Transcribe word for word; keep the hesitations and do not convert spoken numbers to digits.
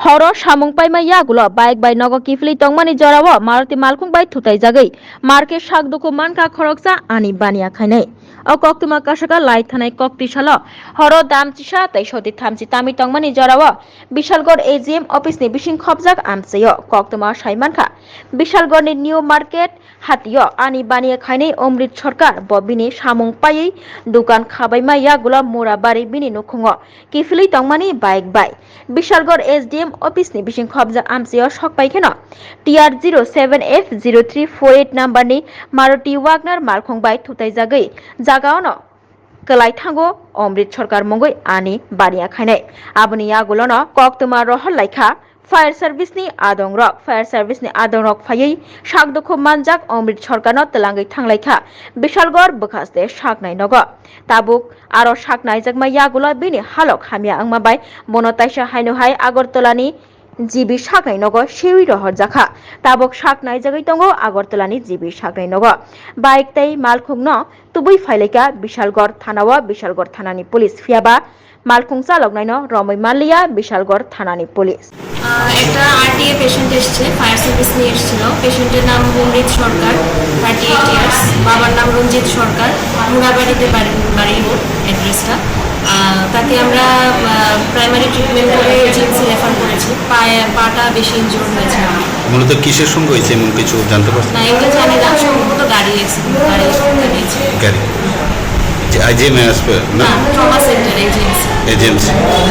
Horo samung paima yagulo bike bai nogo kiphilwi tongmani jorao Maruti malkhung bai thutaijagwi market sak dukhu mankha khoroksa ani baniya khainai. O koktwma kasaka lai thanai kokti salo horo dam chisa tei soti thamchi tami tongmani jorao Bishalgarh A G M office ni bising khopjak amchaio. Koktwma sai mankha, Bishalgarh ni New Market hatio ani baniya khainai Omrit Sarkar, bo bini samung paiwi dukan khabaima yagulo Murabari bini nukhungo kiphilwi tongmani bike bai. Bishalgarh S D M office ni bising khopjak amchaio sok pai kheno T R zero seven F zero three four eight number ni Maruti Wagner malkhung bai thutaijagwi jagaono kwlai thango Omrit Sarkar mungwi ani baniya khainai. Aboni yagulono koktwma rohor laikha fire service ni adongrok. Fire service ni adongrok phaiwi sak dukhu manjak Omrit Sarkarno twlangwi thanglaikha Bishalgarh bwkhaste saknai nogo. Tabuk aro saknaijakma yagulo bini halok hamya wngma bai bono taisa haino hai Agartala ni G B saknai nogo sewi rohorjakha. Tabuk saknaijagwi tongo Agartala ni G B saknai nogo. Bike tei malkhungno tubui phailaikha Bishalgarh thanao. Bishalgarh thanani police phiyaba malkhung chaloknaino romwi manliya Bishalgarh thanani police. আহ, একটা RTA patient এসছে, fire service নিয়ে এসেছিল। পেশেন্টের নাম অমৃত সরকার, thirty eight years. বাবার নাম রঞ্জিত সরকার, মুরাবাড়িতে বাড়ি, বাড়ি ওর অ্যাড্রেসটা। আহ, তাকে আমরা প্রাইমারি ট্রিটমেন্ট করে এজিএমসি রেফার করেছি। পায়ে, পাটা বেশি ইনজুর হয়েছে আমার। মূলত কিসের সঙ্গে হয়েছে এমন কিছু জানতে পারছেন? না, এগুলো জানি না, সম্ভবত গাড়ি অ্যাক্সিডেন্ট, গাড়ি অ্যাক্সিডেন্ট হয়েছে। গাড়ি। যে আইজিএমএ আসবে না? না, ট্রমা সেন্টার, এজিএমসি। এজিএমসি।